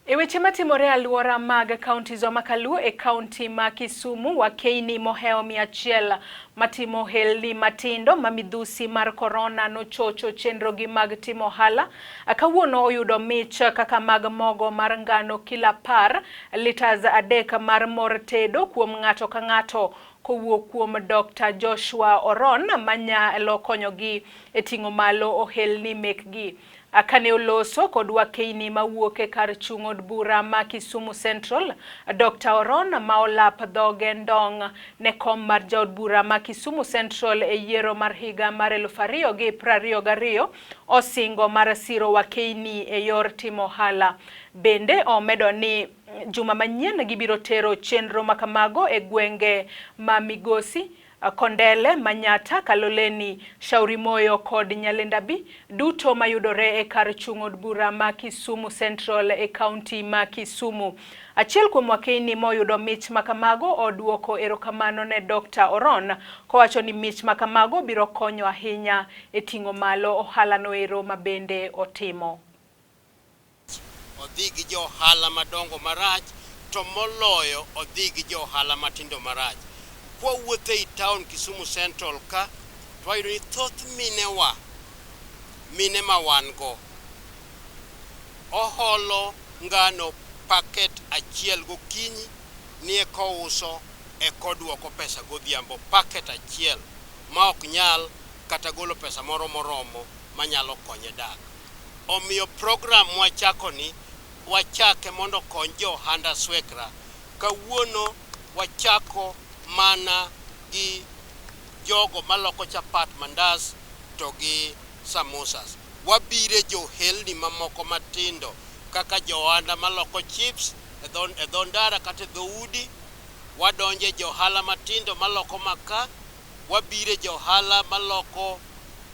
E weche matimore e alwora mag counties wa makaluo e kaunti ma Kisumu, wakeini mohewo 100 matimo ohelni matindo ma midhusi mar korona nochocho chenrogi mag timo ohala kawuono oyudo mich kaka mag mogo mar ngano kilo 10, litas 3 mar mor tedo kuom ng'ato ka ng'ato kowuok kuom Dr. Joshua Oron manyalo konyogi e ting'o malo ohelni mekgi. Kane oloso kod wakeini mawuok e kar chung' od bura ma Kisumu Central, Dr. Oron ma olap dhoge ndong' ne kom mar jaod bura ma Kisumu Central e yiero mar higa mar 2022 osingo mar siro wakeini e yor timo ohala. Bende omedo ni juma manyien gibiro tero chenro makamago e gwenge ma Migosi, Kondele, Manyata, Kaloleni, Shauri Moyo kod Nyalenda B duto mayudore e kar chung' od bura ma Kisumu Central e kaunti ma Kisumu. Achiel kuom wakeini moyudo mich makamago oduoko erokamano ne Dr. Oron kowacho ni mich makamago biro konyo ahinya e ting'o malo ohala noero mabende otimo. Odhi gi jo ohala madongo marach, to moloyo odhi gi jo ohala matindo marach. Kwawuotho ei town Kisumu Central ka, to wayudo ni thoth minewa, mine ma wan go, oholo ngano packet achiel gokinyi ni eka ouso eka oduoko pesa godhiambo. Packet achiel ma ok nyal kata golo pesa moro moromo manyalo konye dak. Omiyo program mwachako ni wachake mondo okony jo ohand aswekra. Kawuono wachako mana gi jogo maloko chapat, mandas to gi samosas. Wabire johelni mamoko matindo kaka jo ohanda maloko chips e dho ndara kata e dhoudi. Wadonje jo ohala matindo maloko maka. Wabire jo ohala maloko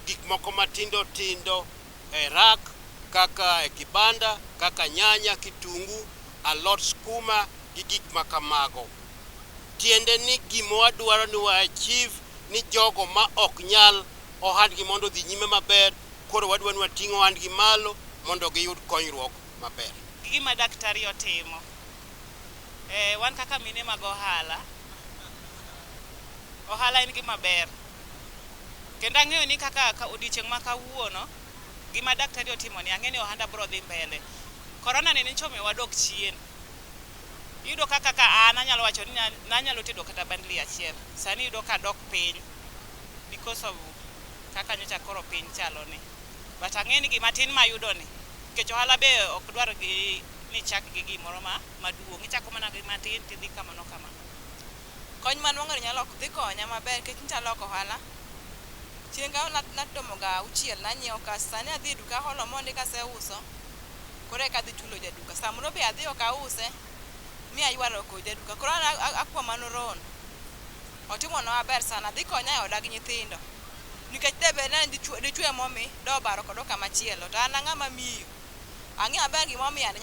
gik moko matindo tindo e rak kaka e kibanda kaka nyanya, kitungu, alot skuma gi gik makamago. Tiende ni gima wadwaro ni wa achieve ni jogo ma ok nyal ohandgi mondo odhi nyime maber, koro wadwa ni wating' ohandgi malo mondo giyud konyruok maber. Gima daktari otimo, wan kaka mine mag ohala, ohala en gima ber. Kendo ang'eyo ni kaka odiochieng' ma kawuono, gima daktari otimo ni ang'e ni ohanda biro dhi mbele. Korona ni nyocha omiyo wadok chien. Iyudo ka kaka an anyalo wacho ni nanyalo tedo kata bandli achiel. Sani iyudo ka dok piny because of kaka nyocha koro piny chalo ni. But ang'e ni gima tin mayudo ni, nikech ohala be ok dwar gi ni ichak gi gimoro ma maduong'. Ichako mana gi matin tidhi kamano kamano. Kony manwang'o ni nyalo dhi konya maber nikech nyocha aloko ohala. Chien ka natomo ga auchiel nanyiewo cash, sani adhi e duka aholo mondi kaseuso, koro eka adhi chulo jaduka. Samoro be adhi ok ause, mi aywaruok kod jaduka. Koro an akwa mano Ron, otimonwa maber sana, dhi konya e oda gi nyithindo. Nikech de bed ni en dichuo emomi, dobaro kodwa kama chielo, to an ang'ama miyo. Ang'eyo maber gimomiyo an.